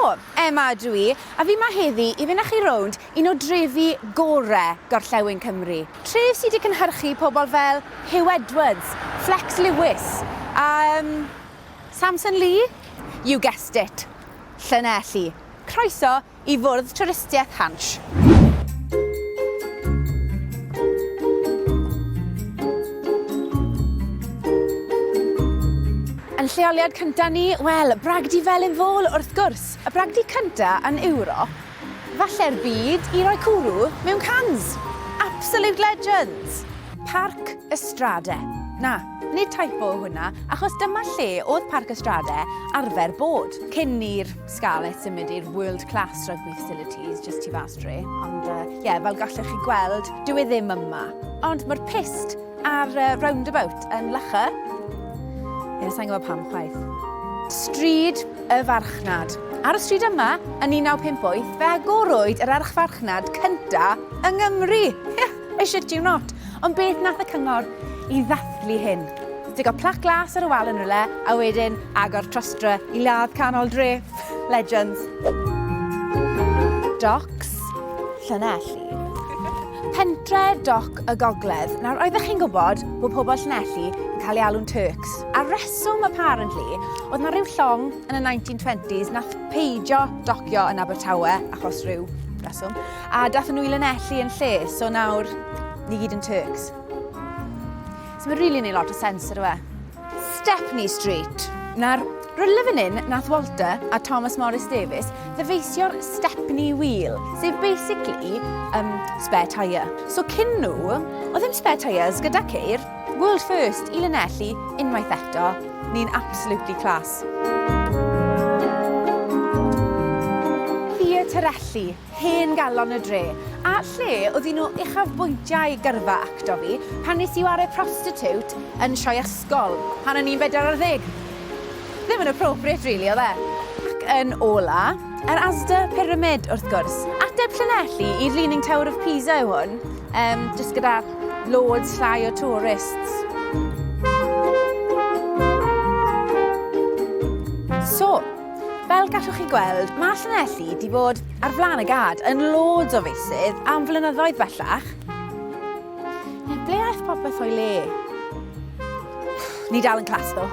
Helo, Emma ydw i, a fi 'ma heddi i fynd â chi rownd un o drefi gore Gorllewin Cymru. Tref sy 'di cynhyrchu pobl fel Huw Edwards, Flex Lewis, a yym Samson Lee? You guessed it, Llanelli. Croeso i Fwrdd Twristiaeth Hansh. Yn lleoliad cynta ni, wel, Bragdy Felin Fôl wrth gwrs. Y bragdy cynta yn Ewrop, falle'r byd, i roi cwrw mewn cans. Absolute legends! Parc y Strade. Na, nid typo yw hwnna, achos dyma lle oedd Parc y Strade arfer bod, cyn i'r Scarlets symud i'r world class rugby facilities just tu fas dre. Ond ie, uh, yeah, fel gallech chi gweld, dyw e ddim yma. Ond mae'r pist ar uh, roundabout yn Lycha. Ie, yeah, sa'n gwybod pam chwaith. Stryd y Farchnad. Ar y stryd yma, yn 1958, fe agorwyd yr archfarchnad cynta yng Nghymru. I shit you not. Ond beth nath y cyngor i ddathlu hyn? Stico plac glas ar y wal yn rhywle, a wedyn agor trostra i ladd canol dre. Legends. Docks Llanelli. Pentre Doc y Gogledd. Nawr, oeddech chi'n gwybod bod pobl Llanelli yn cael ei alw'n Turks? A reswm, apparently, oedd na rhyw llong yn y 1920s nath peidio docio yn Abertawe, achos rhyw reswm, a dathon nhw i Lanelli yn lle, so nawr ni gyd yn Turks. So mae'n rili neud lot o sense ydyw e. Stepney Street. Nawr, rywle fan hyn, nath Walter a Thomas Morris Davies ddyfeisio'r Stepney Wheel, sef basically um, spare tyre. So cyn nhw, oedd ddim spare tyres gyda ceir. World first i Lanelli, unwaith eto, ni'n absolutely class. Theatr Elli. Hen galon y dre, a lle oedd un o uchafbwyntiau gyrfa acto fi pan nes i ware prostitute yn sioe ysgol pan o'n i'n bedair ar ddeg. Ddim yn appropriate rili, oedd e? Ac yn ola, yr Asda Pyramid wrth gwrs. Ateb Llanelli i'r Leaning Tower of Pisa yw hwn, um, jyst gyda loads llai o tourists. So, Fel gallwch chi gweld, mae Llanelli 'di bod ar flaen y gad yn loads o feysydd am flynyddoedd bellach. Neu ble aeth popeth o'i le? Ni dal yn class ddo.